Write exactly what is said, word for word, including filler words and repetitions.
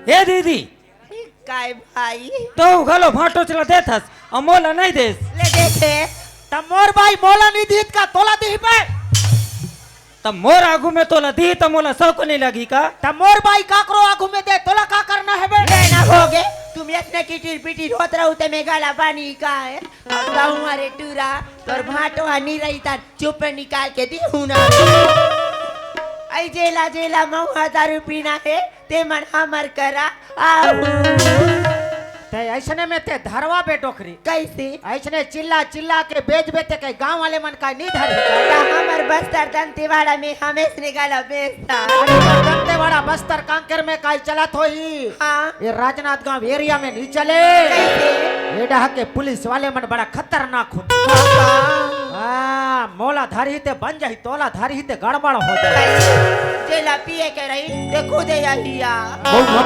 हे दीदी, काय भाई? तो घलो भांटो चला देथस, अउ मोला नहीं देस। ले देखे। त मोर बाई मोला नहीं दीत का तोला दीही बे? त मोर आगू में तोला दीही त मोला सौक नहीं लगी का? त मोर बाई काकरो आगू में दे, तोला का करना है बे? लेना होगे, तुम इतने किटिर पिटिर होत रहू ते में गला बानी का है? अब गाँव मारे टूरा, तोर भांटो हनी रही तन, चुप निकाल के दी हूँ ना। आई जेला जेला मऊहा दारू पीना है, ते मन हमर करा, आहू। ते ऐसने में ते धरवा बे डोकरी। कैसे? ऐसने चिल्ला चिल्ला के बेचबे ते कई गांव वाले मन का नहीं धरही का? त हमर बस्तर दंतेवाड़ा में हमेश ने गला बेचता। अरे दंतेवाड़ा बस्तर कांकेर में काई चलत होही? हाँ। ये राजनांदगांव एरिया में नहीं चले। कैसे? ये डहा के पुलिस वाले मन बड़ा खतरनाक होथे। हाँ। हाँ, मोला धरही ते बन जाही, तोला धरही ते गड़बड़ हो जाही। जेला पिए के रही, ते खुदे यहिया। मऊहा